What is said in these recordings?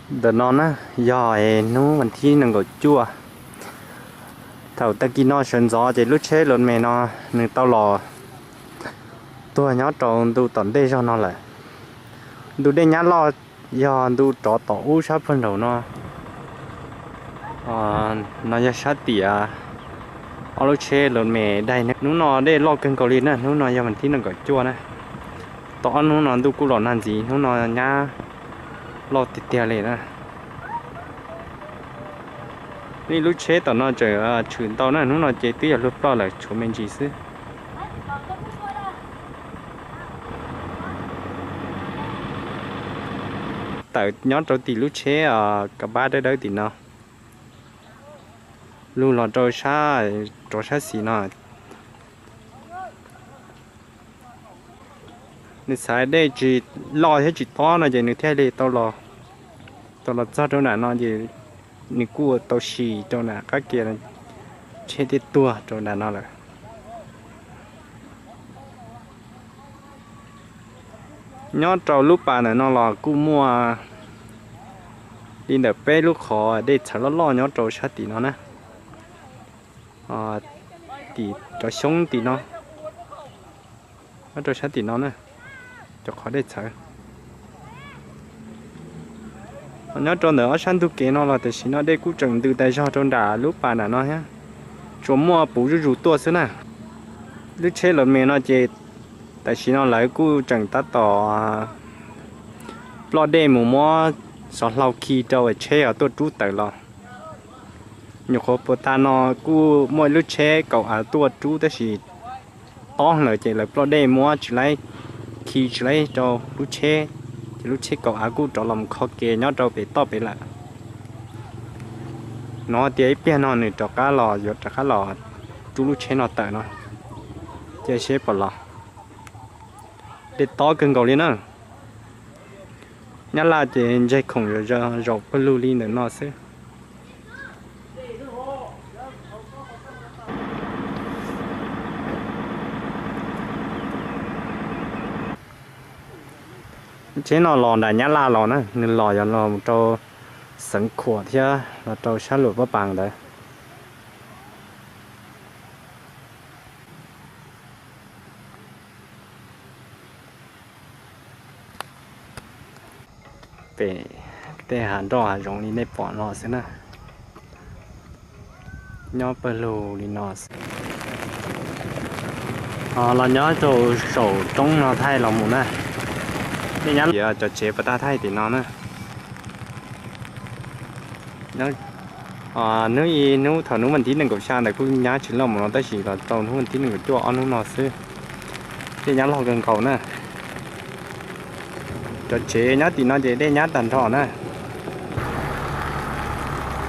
Ntawm no na, yog hnub vas thib nees nkaum cuaj, thaum tag kis no sawv ntxov ces lub tsheb Loos Mes no nws tau los tuag nyob rau ntu tom ntej zog no lawm. Ntu dej nyab loj yog ntu rov tom ub sab pawg nraum no. No yog sab tiam ob lub tsheb Loos Mes daig. Hnub no dej loj kawg nkaus li na, hnub no yog vas thib nees nkaum cuaj na. Tau ob hnub no ntuj kuj los nag ntxiv, hnub no nyab loj tiag tiag li na. Nej lub tsheb tom no tseem tshwm ntau na, hnub no ces twb yog luag ploj lawm tshuav me ntsis xwb. Tawm nyob rau tim lub tsheb kab pab dawb dawb tim no, lug los rau sab, rov sab xis no. Nws xaiv dej tsis loj thiab tsis tob no ces nws thiaj li tau los txog rau nram no ces nws kuj tau sis rau nram qab ke, tsheb thiaj tuag rau nram no lawm. Nyob rau lub pas ntawm no los kuj muaj li ntawm peb lub qhov dej txhawv loj loj nyob rau sab tim no na, tim cov xyoob tim no, nyob rau sab tim no na, cov qhov dej txhawv. Nyob rau ntawm ob sab ntug kev no los tam sim no dej kuj tseem ntws tas zog rau nram lub pas nram no thiab, tsuas muaj puv zuj zus tuaj xwb na. Lub tsheb Loos Mes no ces tam sim no lawv kuj tseem tab tom ploj dej mus muab xov hlau khi rau tsheb tuaj rub tawm los. Nyuam qhuav puag ta no kuj muaj ib lub tsheb kaum av tuaj rub tab sis tob lawm ces lawv ploj dej muab tsis laib, khi tsis laib rau lub tsheb, ces lub tsheb kaum av kuj rov los kho kev nyob rau pem toj pem lawm. Hnov tias ib pliag no nws rov qab los, yuav rov qab los rub lub tsheb no tawm no, cia seb puas los. Dej tob kawg nkaus li na. Nyab Laj ces ntseg khoom zaum pawg lug li ntawm no xwb. Tsheb no los nram Nyab Laj los na, nws los yog los rau Xeev Khuam thiab los rau sab Luam Pab Pas ntawd. Pem tej hav nroj hav zoov li nej pom no xwb na, nyob pawg lug li no xwb. Los nyob rau saum roob no thaij los mus na, nej nyob cov tsev puas tag thaij tim no na. Hnub ib hnub thaum hnub vas thib nees nkaum xya ntawd kuj nyab tsis loj mus no tab sis los rau hnub vas thib nees nkaum cuaj ob hnub no xwb, dej nyab loj kawg nkaus na. Cov tsev nyob tim no ces dej nyab tag nrho na.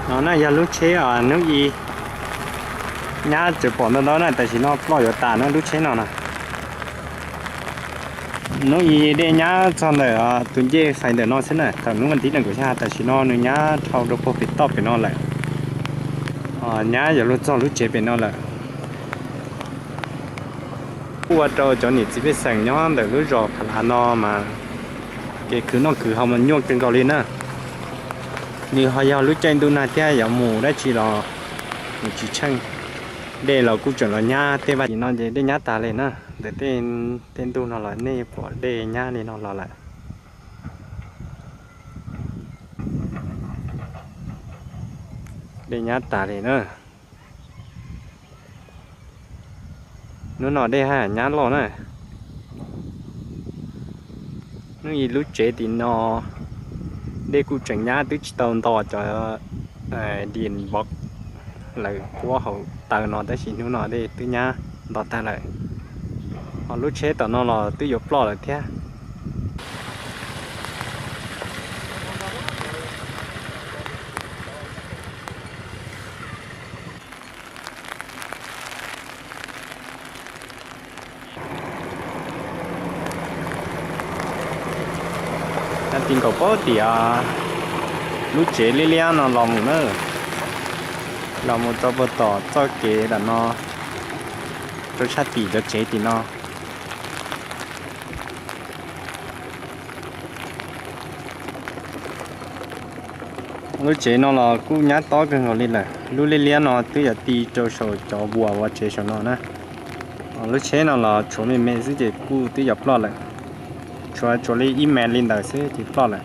No na yog lub tsheb hnub ib nyab tseem pom ntau ntau na, tam sim no ploj yuav tas na lub tsheb no na. Hnub ib dej nyab txog ntawm tus ncej fais ntawm no xwb na, thaum hnub vas thib nees nkaum xya, tam sim no nws nyab dhau rau puag pem toj pem no lawm. Nyab yuav luag txog lub tsev pem no lawm. Kuj ua rau cov niam txiv pej xeem nyob ntawm lub zos Pha Lav no mas kev khwv noj khwv haus mas nyuaj kawg nkaus li na. Nws ho yog lub caij ntuj nag thiab yuav mus dab tsi los nws tsis tsheej. Dej los kuj tseem los nyab tej vaj tim no ces dej nyab tas li na. Ntawm tej ntug no los nej pom dej nyab li no los lawm. Dej nyab tas li na. Hnub no dej haj nyab loj na. Hnub ib lub tsev tim no dej kuj tseem nyab twb tsis tau nto cov dies npov lawm puab hauv taw no tab sis hnub no dej twb nyab nto tag lawm. Ho lub tsheb tom no los twb yuav ploj lawm thiab. Nyob tim nkaum pab tiam lub tsev liab liab no los mus na, los mus rau puag tom txoj kev ntawm no, rau sab tim cov tsev tim no. Lub tsev no los kuj nyab tob kawg nkaus li lawm, lub liab liab no twb yuav ti rau saum cov vuas ua tsev saum no na. Lub tsheb no los tshuav me me xwb ces kuj twb yuav ploj lawm, tshuav tshuav li ib mev li ntawd xwb ces ploj lawm.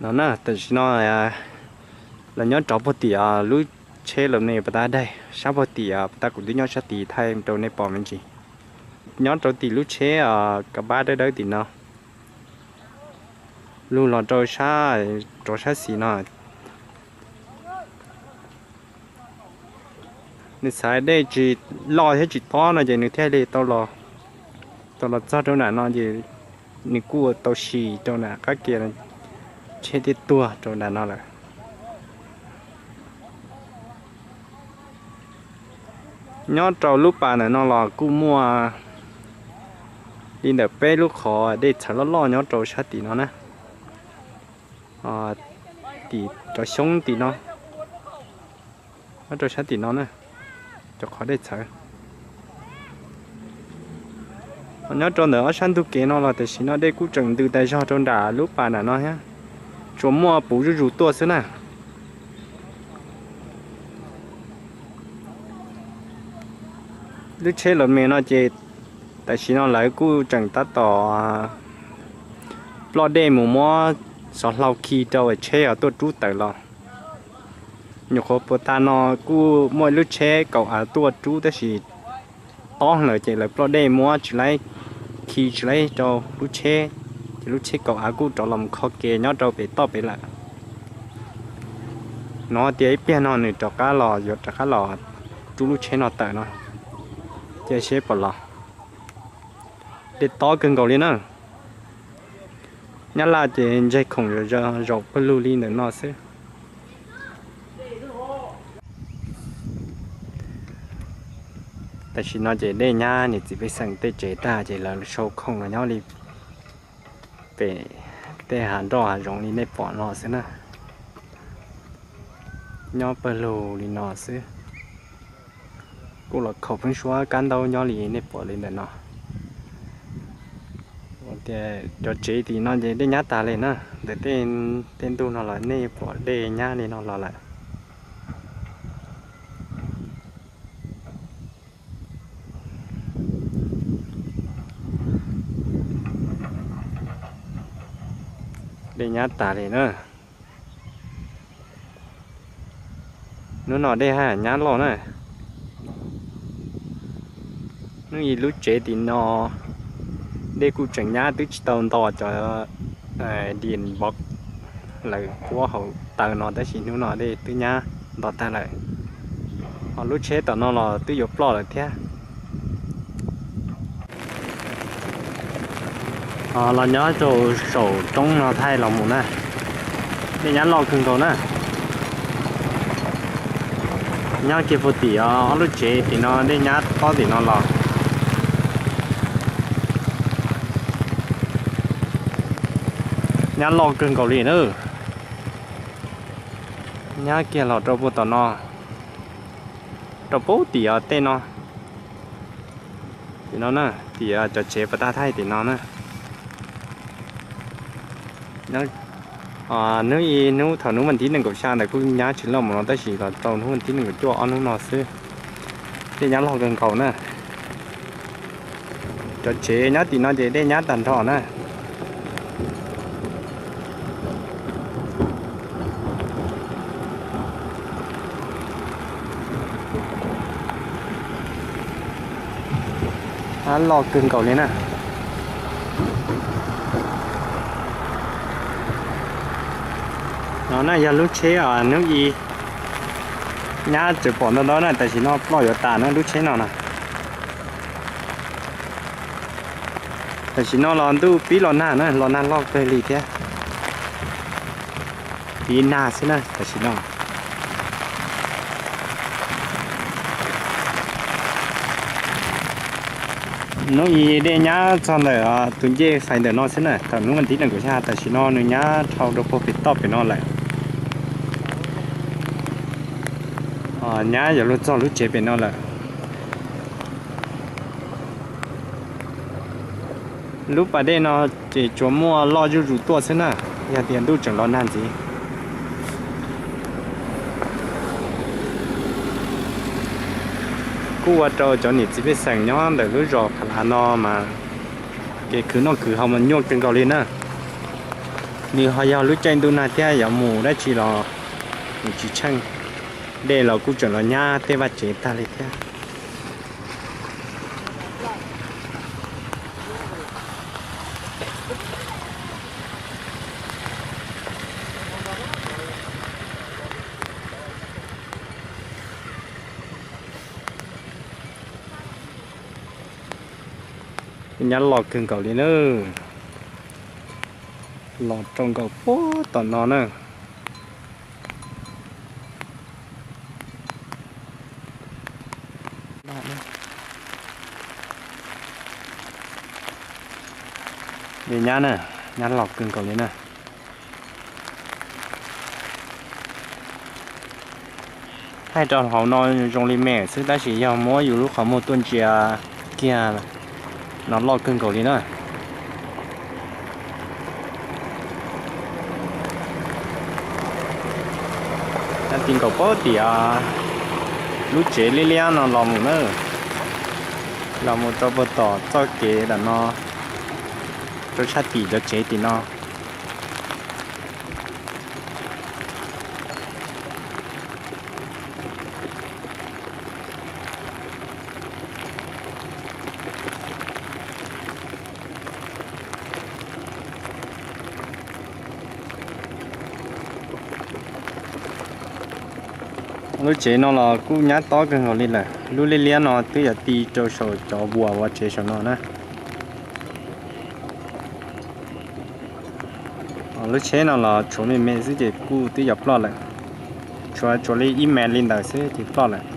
No na, tam sim no lawv nyob rov puag tim lub tsheb los ne puas tas daig, sab puag tim puas tas kuv twb nyob sab tid thaij rau nej pom me ntsis. Nyob rau tim lub tsheb kab pab dawb dawb tim no, lug los rau sab, rov sab xis no. Nws xaiv dej tsis loj thiab tsis tob no ces nws thiaj li tau los, tau los txog rau nram no ces nws kuj ua tau si rau nram qab ke, tsheb thiaj tuag rau nram no lawm. Nyob rau lub pas ntawm no los kuj muaj li ntawm peb lub qhov dej txhawv loj loj nyob rau sab tim no na. Tim cov xyoob tim no, nyob rau sab tim no na, cov qhov dej txhawv. Nyob rau ntawm ob sab ntug kev no los tam sim no dej kuj tseem ntws tas zog rau nram lub pas nram no thiab, tsuas muaj puv zuj zus tuaj xwb na. Lub tsheb los me no ces tam sim no lawv kuj tseem tab tom ploj dej mus muab xov hlau khi rau tsheb tuaj rub tawm los. Nyuam qhuav puas tas no kuj muaj lub tsheb kaum av tuaj rub tab sis tob lawm ces lawv ploj dej muab tsis laib, khi tsis laib rau lub tsheb, ces lub tsheb kaum av kuj rov los mus kho ke nyob rau pem toj pem lawm. Hnov tias ib pliag no nws rov qab los, yuav rov qab los rub lub tsheb no tawm no, cia seb puas los. Dej tob kawg nkaus li na. Nyab Laj ces ntseg khoom zaum pawg lug li ntawm no xwb. Tam sim no ces dej nyab niam txiv pej xeem tej tsev tag ces lawv sau khoom los nyob li pem tej hav nroj hav zoov li nej pom no xwb na. Nyob pawg lug li no xwb. Kuj los khaum pheeb suab kab ntaub nyob li nej pom li ntawm no. Tias cov tsev tim no ces dej nyab tas li na, ntawm tej ntug no los nej pom dej nyab li no los lawm. Dej nyab tas li na. Hnub no dej haj nyab loj na. Hnub ib lub tsev tim no dej kuj tseem nyab twb tsis tau nto cov diam npov lawm puab hauv taw no tab sis hnub no dej twb nyab nto tag lawm. Ho lub tsheb tom no los twb yuav ploj lawm thiab. Los nyob rau saum roob no thaij los mus na, dej nyab loj kawg nkaus na. Nyob kiag puag tim ob lub tsev tim no dej nyab tob tim no los nyab loj kawg nkaus li na. Nyab kiag los rau puag tom no, rau puag tim tej no, tim no na, tim cov tsev pas tag thaij tim no na. Hnub ib hnub thaum hnub vas thib nees nkaum xya ntawd kuj nyab tsis loj mus no tab sis los tau hnub vas thib nees nkaum cuaj ob hnub no xwb, dej nyab loj kawg nkaus na. Cov tsev nyob tim no ces dej nyab tag nrho na. Loj kawg nkaus li na. No na yog lub tsheb hnub ib nyab tseem pom ntau ntau na, tam sim no ploj yuav tas na lub tsheb no na. Tam sim no los ntuj pib los nag na, los nag loj kawg li thiab. Pib nag xwb na tam sim no. Hnub ib dej nyab txog ntawm tus ncej fais ntawm no xwb na, thaum hnub vas thib nees nkaum xya, tam sim no nws nyab dhau rau puag pem toj pem no lawm. Nyab yuav luag txog lub tsev pem no lawm. Lub pas dej no ces tsuas muaj loj zuj zus tuaj xwb na, yog tias ntuj tseem los nag ntxiv. Kuj ua rau cov niam txiv pej xeem nyob ntawm lub zos Pha Lav no mas kev khwv noj khwv haus mas nyuaj kawg nkaus li na. Nws ho yog lub caij ntuj nag thiab yuav mus dab tsi los mus tsis tsheej. Dej los kuj tseem los nyab tej vaj tsev tag li thiab. Nyab loj kawg nkaus li na. Los rau nkaus puag tom no na. Nyab na, nyab loj kawg nkaus li na. Thaij rau hauv no zoo li me xwb tab sis yog muab yus lub qhov muag tuaj ntsia kiag no loj kawg nkaus li na. Nyob ti nkaus puag tim lub tsev liab liab no los mus na, los mus rau puag tom txoj kev ntawm no, rau sab tim cov tsev tim no. Lub tsev no los kuj nyab tob kawg nkaus li lawm, lub liab liab no twb yuav ti rau saum cov vuas vov tsev saum no na. Lub tsheb no los tshuav me me xwb ces kuj twb yuav ploj lawm, tshuav tsuas li ib mev li ntawd xwb ces ploj lawm.